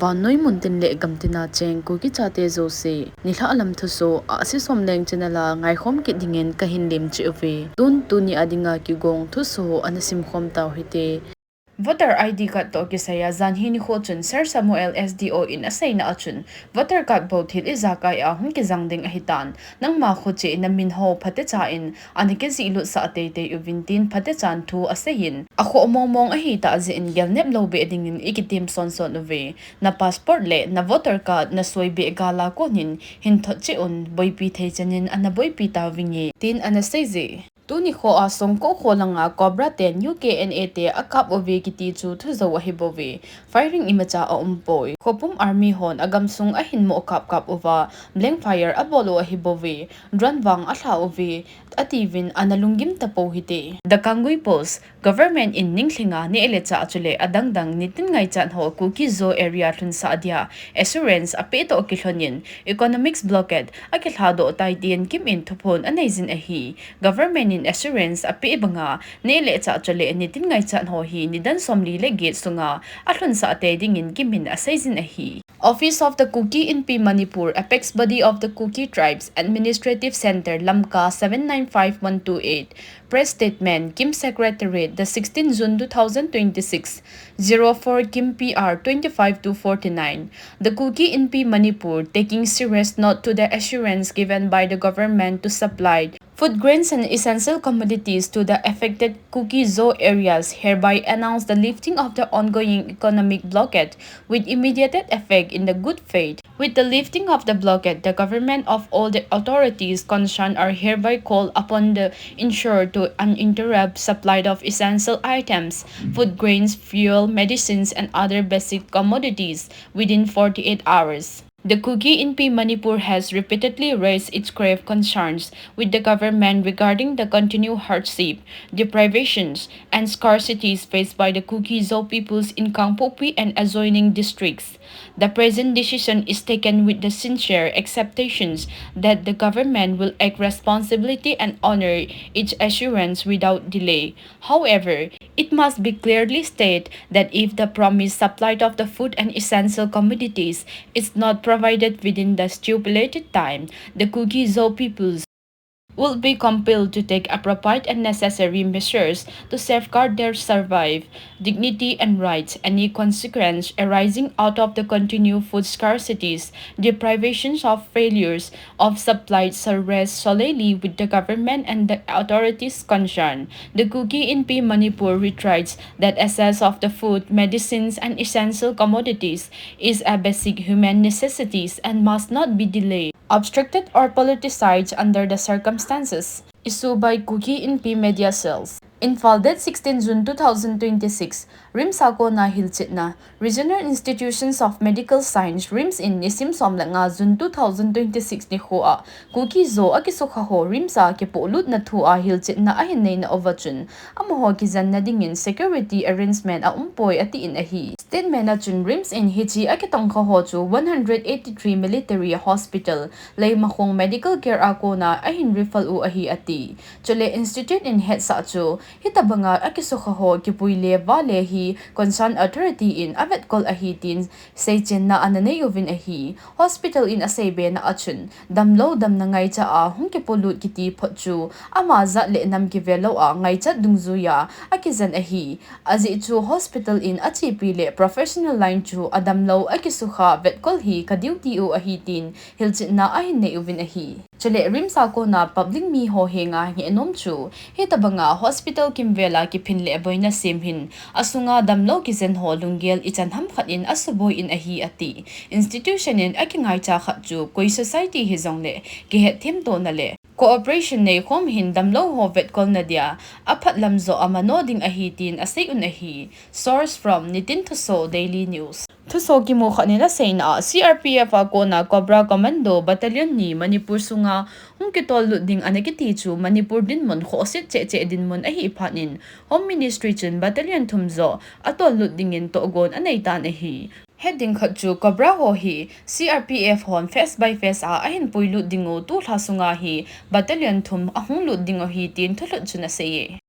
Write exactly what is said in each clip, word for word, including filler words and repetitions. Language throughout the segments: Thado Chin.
Vannoi muntin le gamtina cheng Kuki chate jouse, nilhah lam thusoh, Ahsi Somleng channel a ngaikhom kit dingin kahin lemchih uve. Tun tuni a dinga kigong thusoh ana simkhom tau hite. Voter I D card toh kisaiya janhi nikho chun Sir Samuel S D O in aseina a chun, voter card bou thil ijakai a hung kijang ding ahitan, nangma khoche namin ho phatecha in ana kijihlut sah teitei uvin tin phatechan thu aseiyin, akhoh mongmong ahitah jeh in gelnep lou beh dingin ikitem sonson uve. Na passport le na voter card nasoi beh gal a konin hin thot cheh un, boipi thei chan in ana boipi tauvinge, tin ana seije. Tuni kho a Songko kho langa Cobra ten U K N A te akap uve kiti chu thujou ahibouve. Firing imacha aumpoi. Khopum army hon agamsung ahin mo kapkap uva, blank fire abol u ahibouve. Drone vang alha uve, atiuvin ana lunggim tapou hite. The Kangui Post, Government in ninglhinga neh le chah chule adangdang nitin ngaichat ho Kuki Zo area lhunsah dia assurance apeh toh kilhonin economics blockade akilhadoh tai tin Kim in thuphon aneijin ahi. Government in assurance apeh banga neh le chah chule nitin ngaichat ho hi nidan somli le get sunga alhunsah tei dingin Kim in aseijin ahi. Office of the Kuki Inpi Manipur, apex body of the Kuki Tribes Administrative Centre, Lamka seven nine five one two eight. Press statement, Kim Secretariat, the sixteenth June two thousand twenty-six, zero four Kim P R twenty-five to forty-nine. The Kuki Inpi Manipur, taking serious note to the assurance given by the government to supply food grains and essential commodities to the affected Kuki Zo areas, hereby announce the lifting of the ongoing economic blockade with immediate effect in the good faith. With the lifting of the blockade, the government of all the authorities concerned are hereby called upon to ensure the uninterrupted supply of essential items, food grains, fuel, medicines, and other basic commodities within forty-eight hours. The Kuki Inpi Manipur has repeatedly raised its grave concerns with the government regarding the continued hardship, deprivations, and scarcities faced by the Kuki Zo peoples in Kangpokpi and adjoining districts. The present decision is taken with the sincere expectations that the government will act responsibility and honor its assurance without delay. However, it must be clearly stated that if the promised supply of the food and essential commodities is not provided within the stipulated time, the Kuki Zo peoples will be compelled to take appropriate and necessary measures to safeguard their survive, dignity and rights. Any consequence arising out of the continued food scarcities, deprivations of failures of supply shall rest solely with the government and the authorities concerned. The Kuki Inpi Manipur reiterates that access of the food, medicines and essential commodities is a basic human necessities and must not be delayed, obstructed or politicized under the circumstances. Issue by Kuki Inpi Media Cells. Imphal, date sixteen June two thousand twenty-six, RIMS a kona hilchetna. Regional Institutions of Medical Science, RIMS in nisim som le nga June two thousand twenty-six nikho a Kuki Zo akisukha ho RIMS a kipohlutna thu a hilchetna ahin neina uva chun, amaho kijenna dingin security arrangement aumpoi atin ahi. Statement a chun RIMS in hiche akitongkha ho chu one hundred eighty-three military hospital, Leimakhong medical care a kona ahin refer u ahi ati. Chule institute in hetsah chu, hitabanga akisukha ho kipui le vale hi concerned authority in avetkol ahi tin seichenna ana nei uvin ahi. Hospital in aseibena a chun, damlou damna ngaicha a hung kipohlut kiti phot chu, ama jat le nam kivelou a ngaichat dungjuiya akijen ahi. Ajeh chu hospital in achepi le professional line chu adamlou akisukha vetkol hi ka duty u ahi tin hilchetna ahin nei uvin ahi. Chule RIMS a kona public miho henga ngehnom chu, hitabanga hospital kimvela kiphin le boina sem hin, asunga damlou kijen ho lunggel ichan hamkhat in asuboi in ahi ati. Institution in akingaicha khat chu, koi society hijongle, kihetthem tona le cooperation neikhom hin damlou ho vetkolna dia aphat lam joh amano ding ahi tin asei un ahi. Source from Nitin Thuso Daily News. Thuso kimu khat in aseina a, C R P F a kona Cobra Commando Battalion ni Manipur sunga hung kitollut ding ana kiti chu Manipur dinmun khohset cheh cheh dinmun ahi phat in, Home Ministry chun battalion thum joh atollut dingin tohgon anei tan ahi. Het ding khat chu Cobra ho hi C R P F hon phase by phase a ahin puilut ding u, tulha sunga hi battalion thum ahung lut ding u ahi tin thulhut chun asei e.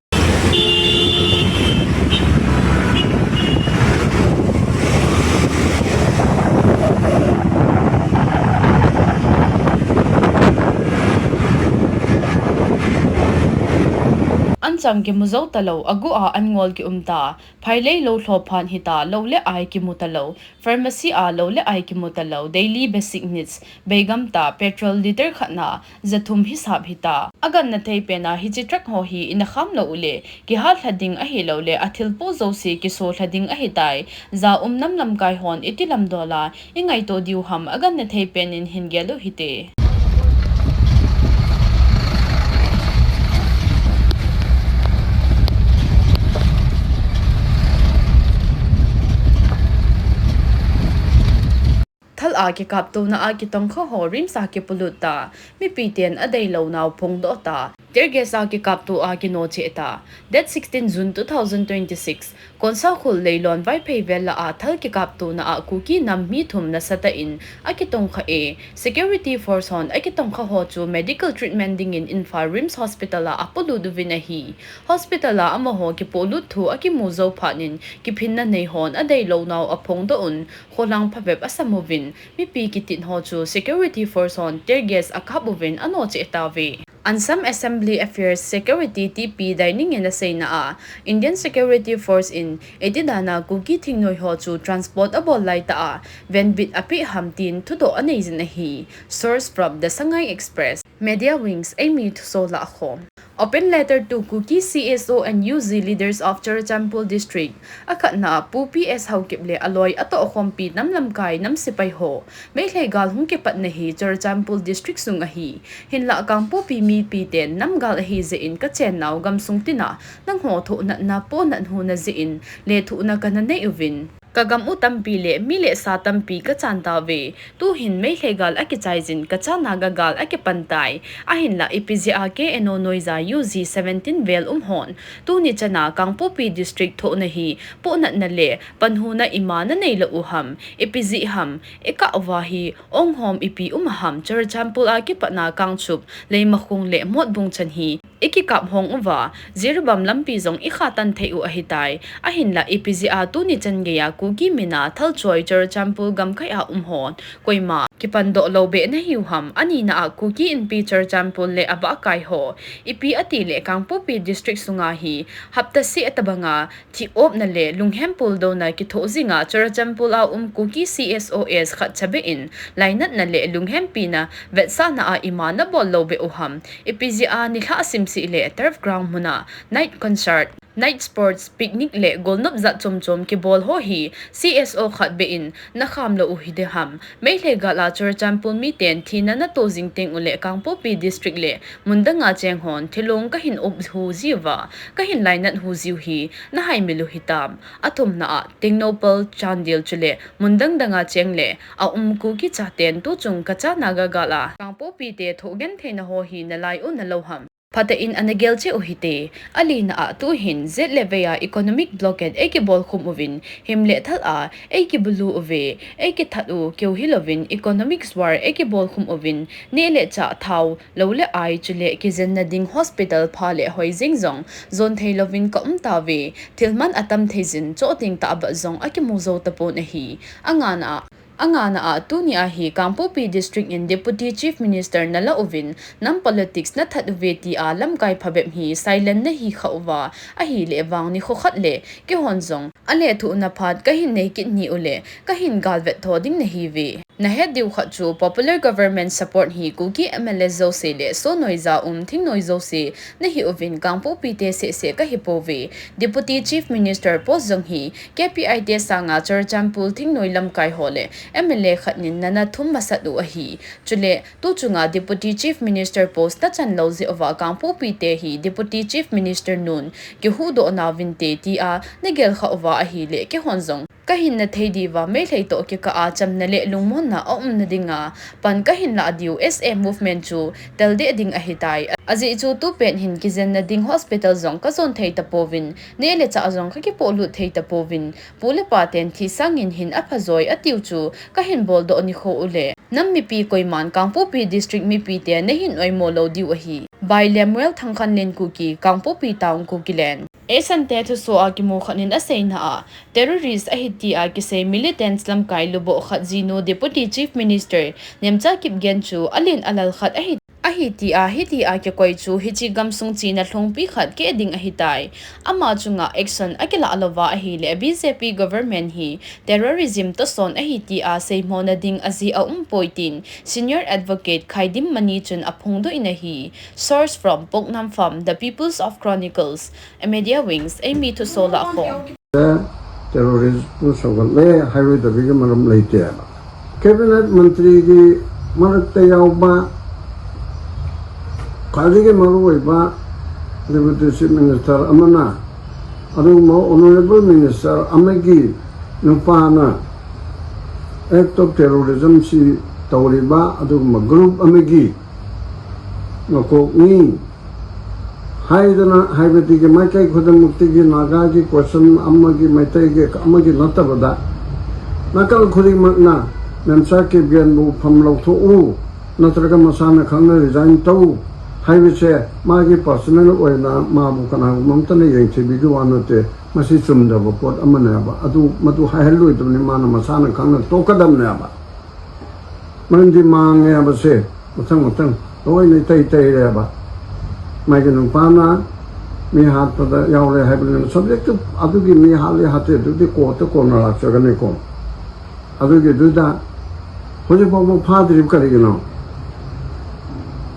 Tang kimu jou talou, agu a an ngol kium ta, phailei lou lho phan hita, lou le ai kimu talou, pharmacy a lou le ai kimu talou, daily basic needs, beigam ta, petrol liter khat na, jathum hisap hita. Aganna thei pen a hiche truck ho hi ina kham lou uleh, kihat lha ding ahilouleh, athilpo jouse kiso lha ding ahitai, ja um nam lamkai hon iti lamdol a, ingaito diu ham aganna thei pen in hin gel u hite. Thal a kikaptona a kitongkha ho RIMS a kipolut ta, mipi ten adeilou nau phongdoh ta, tear gas a kikapto a kino cheh ta. Date sixteen June two thousand twenty-six, Konsakhul Leilon Vaiphei vel la a thal kikaptona a Kuki nam mi thum nasatah in akitongkha e, security force hon akitongkha ho chu medical treatment dingin Imphal RIMS Hospital a apolut uvin ahi. Hospital a amaho kipolut thu akimu jou phat in kiphinna nei hon adeilou nau aphongdoh un, kholang phabep asam uvin, mipi kitit ho chu security force hon tear gas akap uvin ano cheh tauve. Ansam Assembly Affairs Secretary T P Daining in aseina a, Indian Security Force in iti dan a Kuki thingnoi ho chu transport abol laitah a, venbit apeh ham tin thudoh anei jin ahi. Source from The Sangai Express. Media Wings, eimi thuso lah a khom. Open letter to Kuki C S O and U G leaders of Churachandpur District. Akhatna a, Pu P S Haokip le aloi atohkhompi nam lamkai nam sepai ho. Meitei gal hung kipatna hi Churachandpur District sung ahi. Hinlah Kangpokpi mipi ten nam gal ahi jeh in kachen nau gamsung tina, nangho thoh natna, poh nat huna jeh in lethuhna kana nei uvin, kagam u tampi le mi le sa tampi kachan tauve. Tuhin Meitei gal akichai jin, Kacha Naga gal akipan tai. Ahinlah ipi jeh a K N O noiya U G seventeen vel um hon tuni chan a Kangpokpi District thohna hi poh natna le panhuna ima nanei lou u ham? Ipi jeh ham? Ikah uva hi ong hom ipi um a ham? Churachandpur a kipatna Kangchup, Leimakhong le Motbung chan hi ikikap hong uva, Jiribam lampi jong ikhatan thei u ahitai. Ahinlah ipi jeh a tuni chan geiya Kuki min a thalchoi Churachandpur gamkai a um hon koima kipandoh lou beh nahiu ham? Anina a, Kuki Inpi Churachandpur le abahkai ho, ipi ati le Kangpokpi District sunga hi hapta seh tabanga thih opna le lunghem puldouna kithoh jinga Churachandpur a um Kuki C S O S khat chabeh in lainatna le lunghempina vetsahna a ima nabol lou beh u ham? Ipi jeh a nilhah simsih le turf ground muna night concert, night sports, picnic le golnop jat chomchom kibol ho hi C S O khat beh in nakham lou u hiding ham? Meitei gal a Churachandpur miten thina nato jing teng uleh Kangpokpi District le mundanga cheng hon thilong kahin op hu jiuva, kahin lainat hu jiu hi nahaimil u hitam? Athumna a, Tengnoupal, Chandel chule mundang danga cheng le aum Kuki chaten tuchung Kacha Naga gal a Kangpokpi te thoh gentheina ho hi nalai u nalou ham? Phatah in ana gel cheh u hite. Alina a, tuhin jet le vei a economic blockade eikibol khum uvin, him le thal a eikibulu uve, eikithat u keu hilouvin economic war eikibol khum uvin, neh le chah, thao, lou le ai chule kijenna ding hospital pha le hoi jeng jong jon thei louvin kaum tauve. Thil man atam thei jin, choh teng tah bat jong akimu jou tapon ahi. Angana a, angana a, tuni a hi Kangpokpi District in Deputy Chief Minister nala uvin, nam politics nathat uve tia lamkai phabep hi silent nahi kha uva, ahileh vang nikho khat le keihon jong alethuhna phat kahin nei kit ni uleh kahin galvet tho ding nahiuve. Nahet diu khat chu popular government support hi Kuki M L A jouse le sonoija um thingnoi jouse nahi uvin Kangpokpi te sehseh kahi pouve. Deputy Chief Minister post jong hi K P I te sanga Churachandpur thingnoi lamkai ho le M L A khat nin nana thum masat u ahi. Chule tuchunga Deputy Chief Minister post nachan lou jeh uva Kangpokpi te hi Deputy Chief Minister nun kihuhdoh nauvinte tia nagel kha uva ahileh keihon jong kahin na thei diuva Meitei toh kikah a chamna le lungmonna aumna dinga pan kahin lah diu S A movement chu tel deh ding ahitai. Ajeh chu tupet hin kijenna ding hospital jong kajon thei tapouvin, neh le chah jong kakipolut thei tapouvin, pu le pa ten thi sangin hin aphajoi atiu chu kahin boldoh nikho uleh nam mipi koiman Kangpokpi District mipi te nahin oimo lou diu ahi. By Lemuel Thangkhanlen Kuki, Kangpokpi Town, Kukiland. Eisante thuso a kimu khat nin aseina a, terrorist ahi tia kisei militants lamkai luboh khat jinu Deputy Chief Minister Nemcha Kipgen chu alen alal khat ahi, Ahi tia, hitia kikoi chu hiche gamsung china lhungpi khat keh ding ahitai. Ama chunga action akilah louva ahile B J P government hi terrorism tohson ahi tia seimona ding ajeh aumpoi tin Senior Advocate Khaidim Mani chun aphongdoh in ahi. Source from Poknam Farm, The People's of Chronicles, a media wings, eimi thusoh lahkhom. Terrorist pu sokhat le hairoidabei ki malam leite. Cabinet Mantri ki malam te yauba, khali ki maruoiba, Deputy Chief Minister amana, aduma Honorable Minister amagi nupana, act of terrorism si touriba, aduma group amagi, makok ni, haidana, haibati ki maikai khudam mukti ki Naga ki question amagi Meitei ki amagi natabada. Nakal khudi makna, Nemcha Kipgen bu phamlou tho u, natraga masana khangna resign tou, haibi se, magi personal oina, mabu kana mamtana yeng thibi ki wana te, masi chumdaba pot amana ba, adu, madu haihel lui tumni mana masana khangna tokadam ne ba. Malam di mang ya ba se, matang matang, oi nei tei tei le ba. Mai ki nupana, mi hatpada yaule haibi le subject tu, adu ki mi hale hate tu di ko te ko na la chaga ne ko. Adu ki duda, hoje pa mo phadri kari ki no.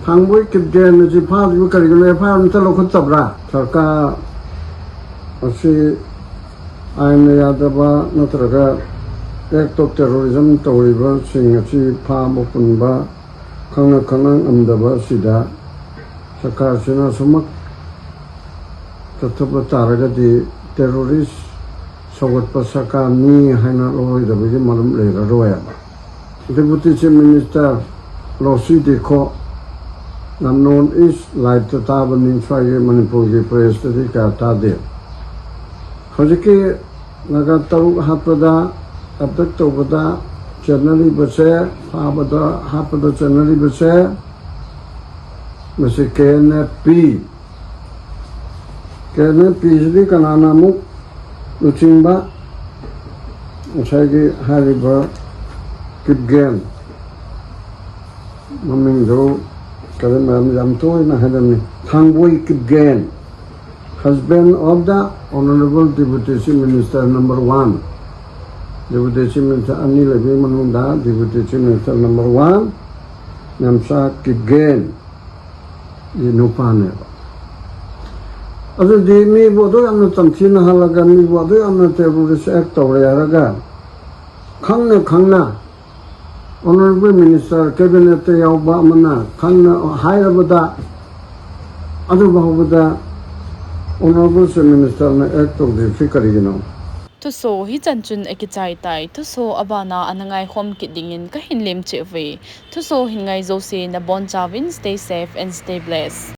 Thangboi Kipgen ji phadri kari ki no, phadri ta lo khut tabra. Sarkar, asi, aina yadaba, natraga, act of terrorism touriba, sing asi, pha mo punba, khangna khangna amdaba sida, sarkar sina sumak, tatapa taragadi terrorist, sokhat pa sarkar ni haina loidaba ki malam leira roya. Deputy Chief Minister Losii Dikho, na North East live ta taba ni chwa ki Manipur ki press ta di ka ta de. Hoje ki Naga taruk hatpada, abduct toubada, channel iba se, phabada, hatpada channel iba se, masi K N P. K N P sidi kanana muk, luchingba, usai ki hariba, Kipgen. Maming do, kare mam jam to na hadam ni. Thangboi Kipgen. Husband of the Honorable Deputy Chief Minister number one. Deputy Chief Minister ani le bi manung da, Deputy Chief Minister number one, Nemcha Kipgen, ji nupa ne ba. Adu di mi bo do amna tamthina halaga mi bo do amna terrorist act to le raga. Khangna khangna. Honorable Minister, Cabinet te yauba mana, khangna hairabada, adu bahubada, Honorable Chief Minister na act to di fikari gino. Thusoh hichan chun akichai tai, thusoh abana ana ngaikhom kit dingin kahin lemcheh uve. Thusoh hin ngai jouse nabonchauvin stay safe and stay blessed.